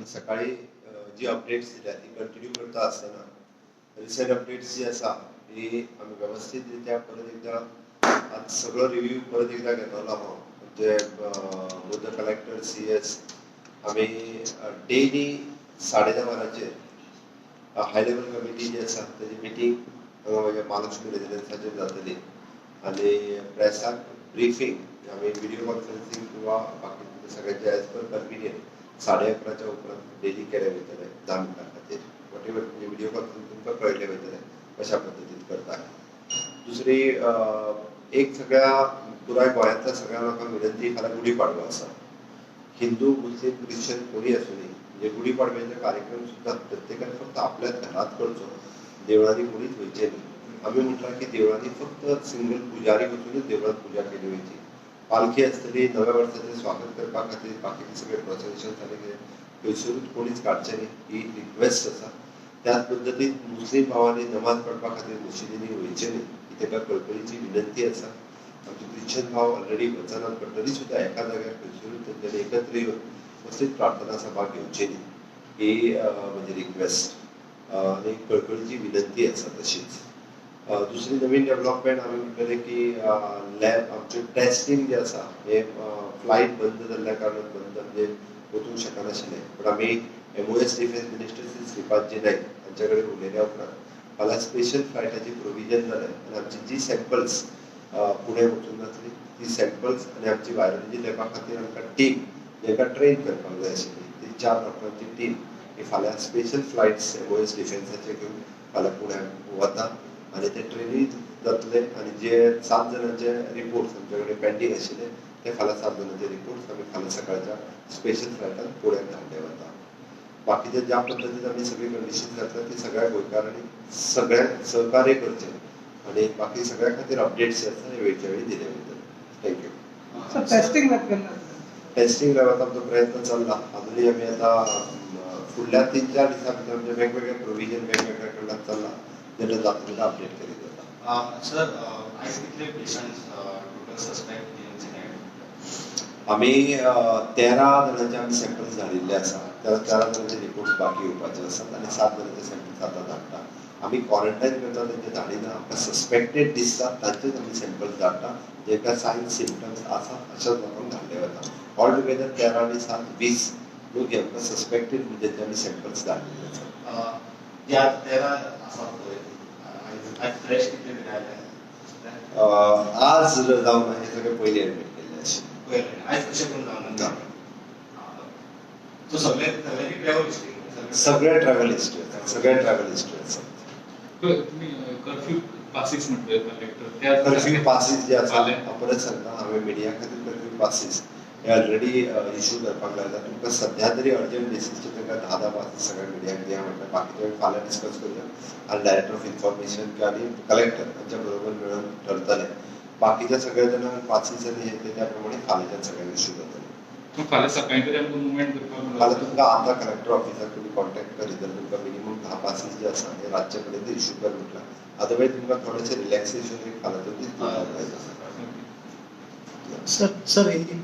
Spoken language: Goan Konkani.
आमी सकाळी जी अपडेट्स दिल्या ती कंटिन्यू करता आसतना रिसंट अपडेट्स जी आसा ती आमी वेवस्थीत रित्या परत एकदा आज सगळो रिव्यू परत एकदा घेतलो हांव. म्हणजे बोथ the collector, CS, आमी डेली 10:30 वरांचेर हाय लेवल कमिटी जी आसा तेजी मिटींग हांगा म्हज्या महालक्ष्मी रेजिडन्साचेर जातली आनी प्रेसाक ब्रिफींग आमी व्हिडिओ कॉन्फरन्सिंग किंवा बाकी सगळ्यांचे एज पर कन्विनियंट 11:30च्या उपरांत डेली केले वयतले 10 मिनटां खातीर. What ever म्हणजे व्हिडिओ कॉन्फरन्स तुमकां कळयले वयतले कशा पद्दतीन करता. दुसरी एक सगळ्या पुराय गोंयांतल्या सगळ्या लोकांक विनंती, फाल्यां गुढीपाडवा आसा. हिंदू, मुस्लीम, ख्रिश्चन कोणी आसूं न्ही, म्हणजे गुढीपाडव्याचे कार्यक्रम सुद्दां प्रत्येकान फक्त आपल्याच घरात करचो, देवळांनी कोणीच वयचें न्ही. आमी म्हटलां की देवळांनी फक्त सिंगल पुजारी वचूनच देवळात पूजा केली वयची. पालखी आसतली नव्या वर्साचें स्वागत करपा खातीर, बाकीचे सगळे प्रोसेशन आनी कितें थंयसरूच कोणीच काडचें न्ही ही रिक्वेस्ट आसा. त्याच पद्दतीन मुस्लीम भावांनी नमाज पडपा खातीर मशिदींनी वयचें न्ही ही ताका कळकळीची विनंती आसा. आमचे ख्रिश्चन भाव ऑलरेडी वचनात, पण तरी सुद्दां एका जाग्यार खंयसरूच तेंच्यांनी एकत्र येवन कसलीच प्रार्थना सभा घेवची न्ही ही म्हजी रिक्वेस्ट आनी कळकळीची विनंती आसा. तशीच दुसरी नवीन डेव्हलपमेंट आमी म्हणटले की लॅब आमचें टेस्टिंग जें आसा हें फ्लायट बंद जाल्ल्या कारणान बंद, म्हणजे वचूंक शकनाशिल्लें. पूण आमी MOS defence minister Shri Shripadji Nayak हांच्या कडेन उलयल्या उपरांत फाल्यां स्पेशल फ्लायटाची प्रोविजन जालें आनी आमची जी सॅम्पल्स पुणे वचूंक नासली ती सॅम्पल्स आनी आमची वायरोलॉजी लॅबा खातीर आमकां टीम जाका ट्रेन करपाक जाय आशिल्ली ती चार डॉक्टरांची टीम ही फाल्यां स्पेशल फ्लायट्स एमओएस डिफेन्साचे घेवन फाल्यां पुण्याक वता आनी ते ट्रेनी जातले आनी जे सात जाणांचे रिपोर्ट्स आमचे कडेन पेंडींग आशिल्ले ते फाल्यां सात जाणांचे रिपोर्ट्स आमी फाल्यां सकाळच्या स्पेशल फ्लायटान पुण्याक धाडले वता. बाकीचे ज्या पद्दतीन आमी सगळी कंडिशन घातल्या ती सगळ्या गोंयकारांनी सगळ्यांक सहकार्य करचें आनी बाकी सगळ्या खातीर अपडेट्स जे आसा हे वेळच्या वेळी दिले वयतले. Thank you. Sir, testing lab केन्ना? टेस्टिंग लॅबाचो आमचो प्रयत्न चल्ला. अजुनूय आमी आतां फुडल्या 3-4 दिसां भितर आमचे वेगवेगळे प्रोविजन वेगवेगळ्या कडल्यान चल्ला, जेन्ना जाता तेन्ना अपडेट करीत वता. सर, आयज कितले पेशंट्स टोटल सस्पेक्ट जीएमसी? आमी 13 जाणांचे आमी सॅम्पल्स धाडिल्ले आसा. त्या 13 जाणांचे रिपोर्ट्स बाकी येवपाचे आसात आनी सात जाणांचे सॅम्पल्स आतां धाडटा. आमी क्वॉरंटायन करता तेंचे धाडिना. आमकां सस्पेक्टेड दिसता तांचेच आमी सॅम्पल्स धाडटा. जेका सायन सिमटम्स आसा अशाच लोकांक धाडले वता. ऑल टुगेदर 13 आनी 7, 20 लोक हे आमकां सस्पेक्टेड म्हणजे आमी सॅम्पल्स धाडलेले आसात. जे आज 13 आसात पळय, आयज आयज फ्रेश कितले तरी आयले? आज जावन हे सगळे पयलीं एडमीट केल्ले आशिल्ले. पयले आयज कशें करून जावना? ना. सो सगळे सगळ्यांची ट्रॅवल हिस्ट्री? सगळे ट्रॅव्हल हिस्ट्री आसा, सगळे ट्रॅव्हल हिस्ट्री आसा. तुम्ही कर्फ्यू पासीस म्हणतोय कलेक्टर त्या कर्फ्यू पासीस जे आसा, फाल्यां? हांव परत सांगता, हांवें मिडिया खातीर कर्फ्यू पासीस हे ऑलरेडी इशू करपाक लागला. तुमकां सध्या तरी अर्जंट बेसीसचेर तांकां 10 10 पासीस सगळ्या मिडियाक दिया म्हणटा. बाकीचे फाल्यां डिस्कस करुया आनी डायरेक्टर ऑफ इन्फॉर्मेशन किंवा आनी कलेक्टर हांच्या बरोबर मेळून ठरतलें. बाकीच्या सगळ्या जाणांक पासीस आनी हे ते त्या प्रमाणे फाल्यांच्यान सगळ्यांक इशू जातले. मग फाल्यां सकाळी तरी आमकां मुवमेंट करपाक? फाल्यां तुमकां आतां कलेक्टर ऑफिसाक तुमी कॉन्टॅक्ट करीत जाल्यार तुमकां मिनिमम 10 पासीस जे आसा हे रातचे पर्यंत इशू कर म्हटलां. अदरवायज तुमकां थोडेशें रिलॅक्सेशन एक फाल्यांचो दीस दिवपाक जाय. Sir, sir, Hindi.